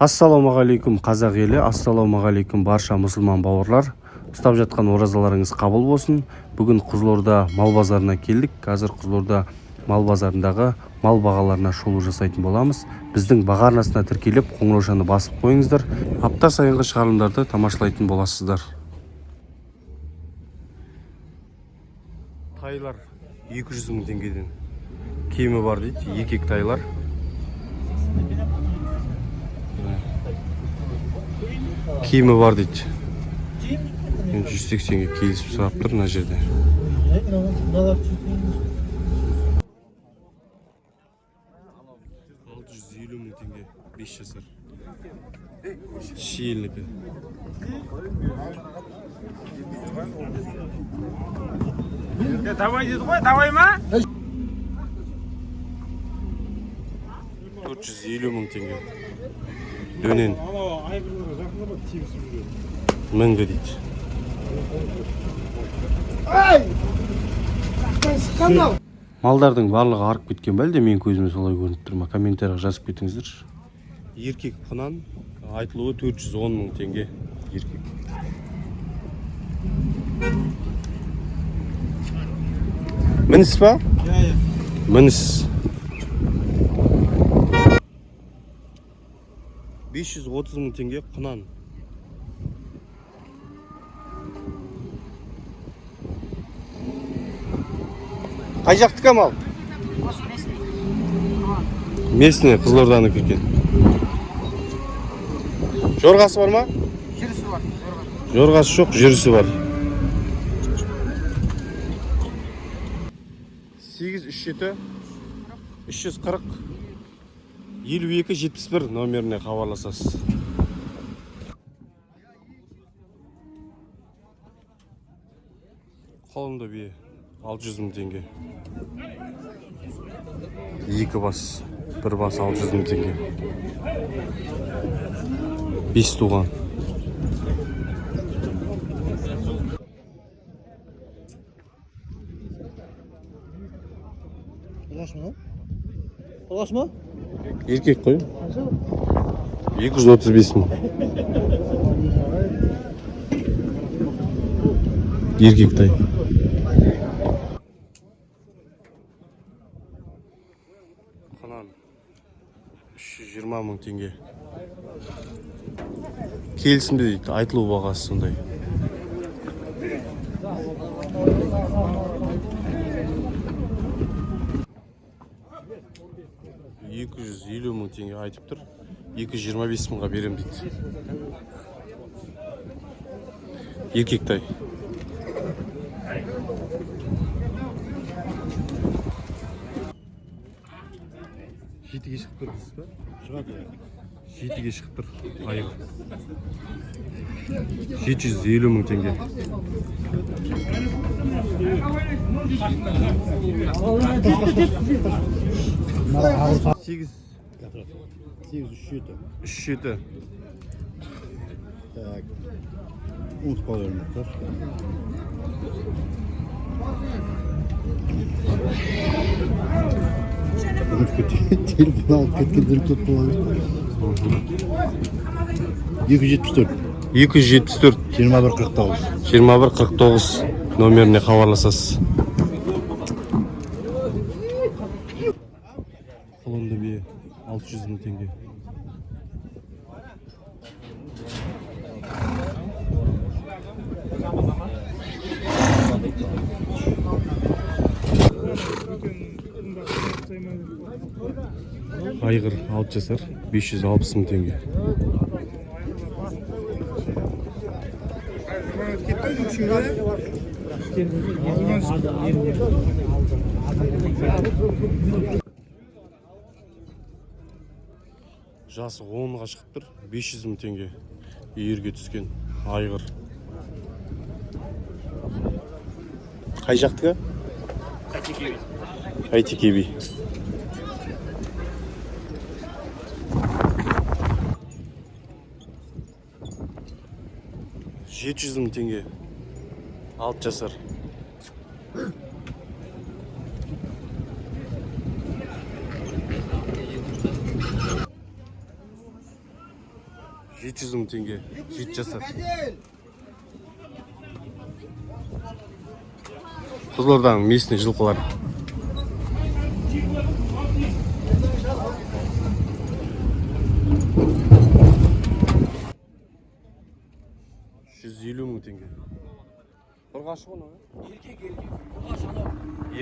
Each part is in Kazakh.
Ассалаумағалейкум, қазақ елі! Ассалаумағалейкум, барша мұсылман бауырлар! Ұстап жатқан оразаларыңыз қабыл болсын! Бүгін Қызылорда мал базарына келдік. Қазір Қызылорда мал базарындағы мал бағаларына шолу жасайтын боламыз. Біздің баға арнасына тіркеліп, қоңыраушаны басып қойыңыздар. Апта сайынғы шығарылымдарды тамашалайтын боласыздар. Тайлар 200 мың теңгеден кемі бар дейді, еркек тайлар. Кемі бар дейді. Енді 180-ге келісіп сұрап тұр мына жерде. 650 мың теңге, 5 жасар. Шиелінікі. Давай деді ғой, давай ма? 450 мың теңге. Дөнен. Мінгі дейді. Малдардың барлығы арып кеткен бе, әлде менің көзіме солай көрініп тұр ма? Комментарийға жазып кетіңіздерші. Еркек құнан, айтылуы 410 мың теңге, еркек. Мініс па? Иә, иә. Мініс. 530 мың теңге, құнан. Қай жақтікі мал? Местный, Қызылорданікі екен. Жорғасы бар ма? Жүрісі бар. Жорғасы жоқ, жүрісі бар. 8 3 7 340 52 71 номеріне хабарласасыз. Қолымда бие 600 мың теңге. Екі бас, бір бас 600 мың теңге. Бес туған. Ағаш ма? Ағаш ма? Еркек қой. 235 мың. Еркек тай. Құнан 320 мың теңге. Келісімде дейді, айтылу бағасы сондай. 250 мың теңге айтып тұр. 225 мыңға берем дейді. Еркек тай. Жетіге шығып тұр дейсіз ба? Шығады. Жетіге шығып тұр айық. 750 мың теңге. Сегіз 8 3 7. үш жеті. Так. Ұмытып қалып тұр. Ұмытып кетті. Телефон алып кеткен көп болады. 274 274 21 49. 21 49 номеріне хабарласасыз. Құлынды бие 600 мың теңге. Айғыр 6 жасар 560 мың теңге. Жасы 10-ға шығып тұр, 500 мың теңге, үйірге түскен айғыр. Қай жақтікі? Әйтеке би. 700 мың теңге, 6 жасар. 700 мың теңге, 7 жасар. Қызылорданың местный жылқылары. 150 мың теңге. Ұрғашы ғой мынау, иә?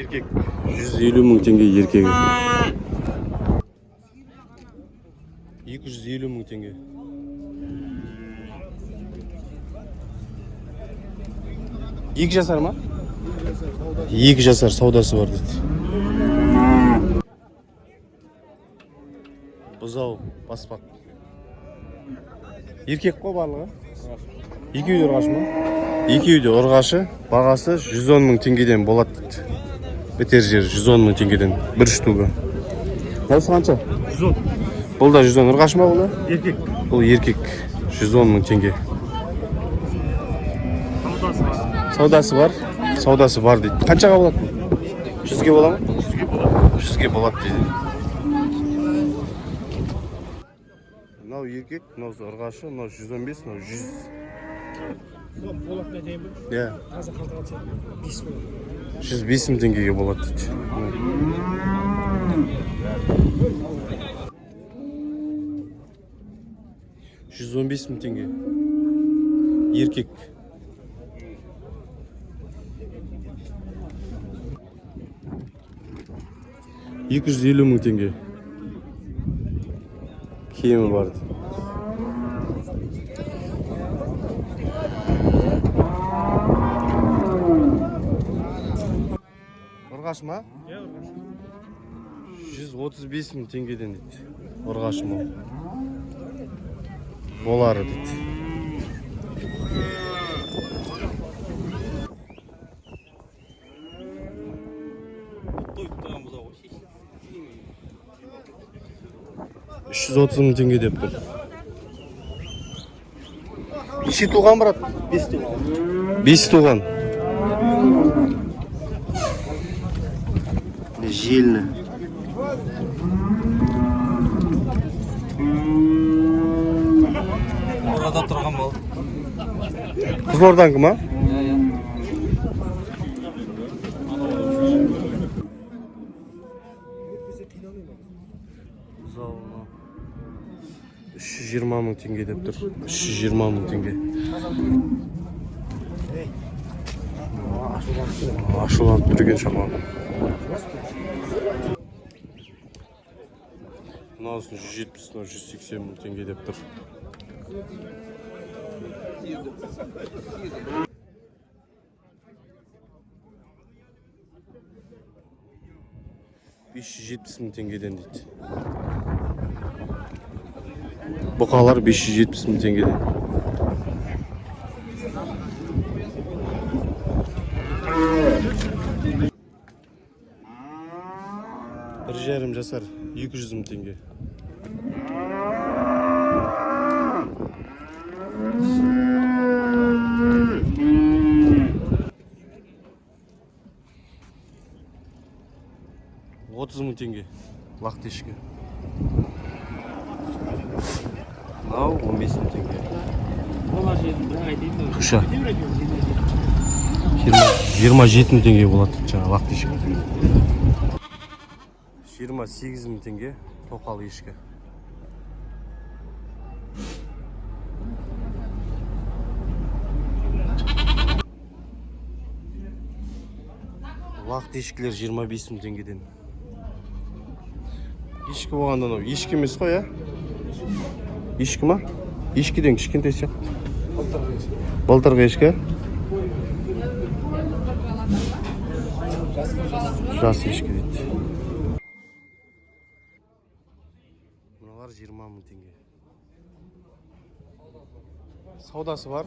Еркек, 150 мың теңге еркегі. 250 мың теңге. 2 жасар ма? 2 жасар, саудасы бар дейді. Бұзау, баспақ. Еркек қой барлығы? Екеуі де ұрғашы ма? Екеуі де ұрғашы. Бағасы 110 мың теңгеден болады дейді. Бітер жері 110 мың теңгеден бір штугы. Мынаусы қанша? 110. Бұл да 110. Ұрғашы ма бұл да? Еркек. Бұл еркек, 110 мың теңге. Саудасы бар. Саудасы бар. Саудасы бар дейді. Қаншаға болады бұл? 100-ге бола ма? 100-ге болады. 100-ге болады дейді. Мынау еркек, мынау ұрғашы, мынау 115, мынау 100. Болатын айтайын ба? Иә. Қазір қалтаға түседі. 5 болады. 105 мың теңгеге болады дейді. 115 мың теңге. Еркек. 250 мың теңге. Киімі бар дейді. Ұрғашы ма? Иә, ұрғашы. 135 мың теңгеден дейді. Ұрғашы мал. Болары дейді. 330 мың теңге деп тұр. Неше туған, брат? 5 туған. Бес туған. Желіні. Orada тұрған мал. Қызылорданікі ма? Иә, иә. 320 мың теңге деп тұр. 320 мың теңге. Ашуланып тұр екен шамалы. Мынаусын 170, мынау 180 мың теңге деп тұр. 570 мың теңгеден дейді. Бұқалар 570 мың теңгеден. 1,5 жасар 200 мың теңге. 30 мың теңге лақты ешкі. Мынау 15 мың теңге. Олар жерін бірақ айтайын ба? Туша. 27 мың теңге болады жаңағы лақты ешкі. 28 мың теңге тоқал ешкі. Лақты ешкілер 25 мың теңгеден. Ешкі болғанда анау ешкі емес қой, иә? Ешкі ма? Ешкіден кішкентай сияқты. Былтырғы ешкі. Жас ешкі дейді. Мыналар 20 мың теңге. Саудасы бар.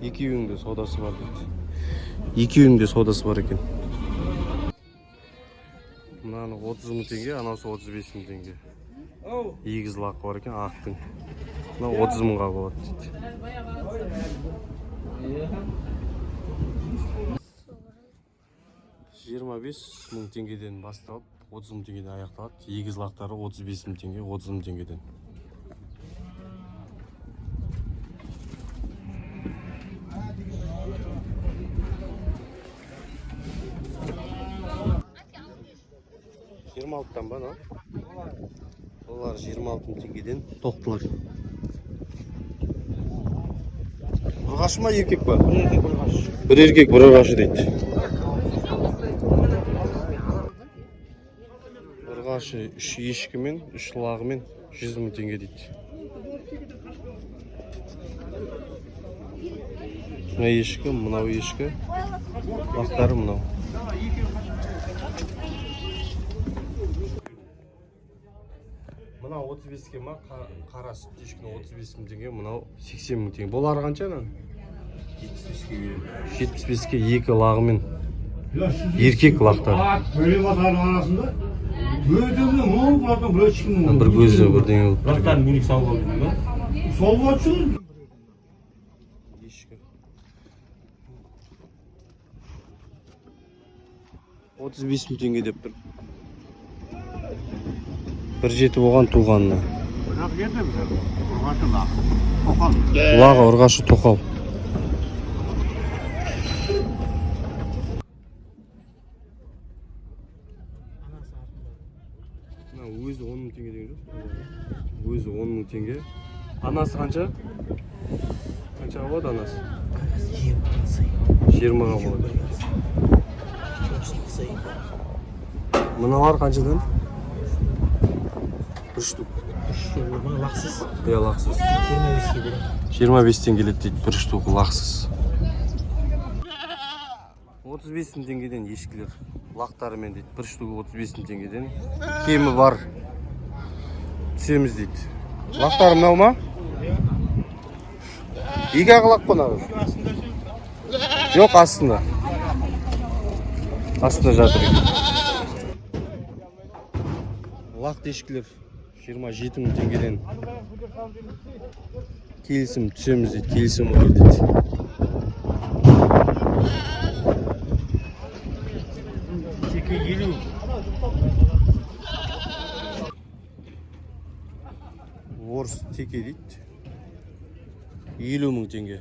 Екеуінің де саудасы бар дейді. Екеуінің де саудасы бар екен. Мынаны 30 мың теңге, анаусы 35 мың теңге. Егіз лақы бар екен, ақтың. Мынау 30 мыңға болады дейді. 25 мың теңгеден басталып, 30 мың теңгеден аяқталады. Егіз лақтары 35 мың теңге, 30 мың теңгеден. 26-дан ба мынау? Олар 26 мың теңгеден тоқтылар. Ұрғашы ма, еркек па? Бір еркек, бір ұрғашы. Бір еркек, бір ұрғашы дейді. Ұрғашы үш ешкімен, үш лағымен 100 мың теңге дейді. Мына ешкі, мынау ешкі, лақтары мынау. Мынау 35-ке ма, қара сүтті ешкіні 35 мың теңге, мынау 80 мың теңге. Бұлары қанша ананың? 75-ке екі лағымен, еркек лақтар. Бөле батардың арасында өтімді мың бұлардың біреу ешкім Бір көзі бірдеңе болып тұр. Лақтарын бөлек салып алдым ба? Сол болсын. Ешкі. 35 мың теңге деп тұр. Бір жеті болған туғанына. Лағы ұрғашы тоқал. Мына өзі 10 мың теңге деген жоқ. Өзі 10 мың теңге. Анасы қанша? Қаншаға болады анасы? 20-ға болады. Мыналар қаншадан? Бір штук. Лақсыз. Иә, лақсыз. 25-ке беремін. 25-тен келеді дейді бір штук лақсыз. 35 мың теңгеден ешкілер лақтарымен дейді. Бір штугі 35 мың теңгеден. Кемі бар. Түсеміз дейді. Лақтары мынау ма? Екі ақ лақ қой мынау. Жоқ, астында. Астында жатыр екен. Лақты ешкілер 27 мың теңгеден, келісім түсеміз дейді, келісім бар дейді. Теке 50. Орыс теке дейді, 50 мың теңге.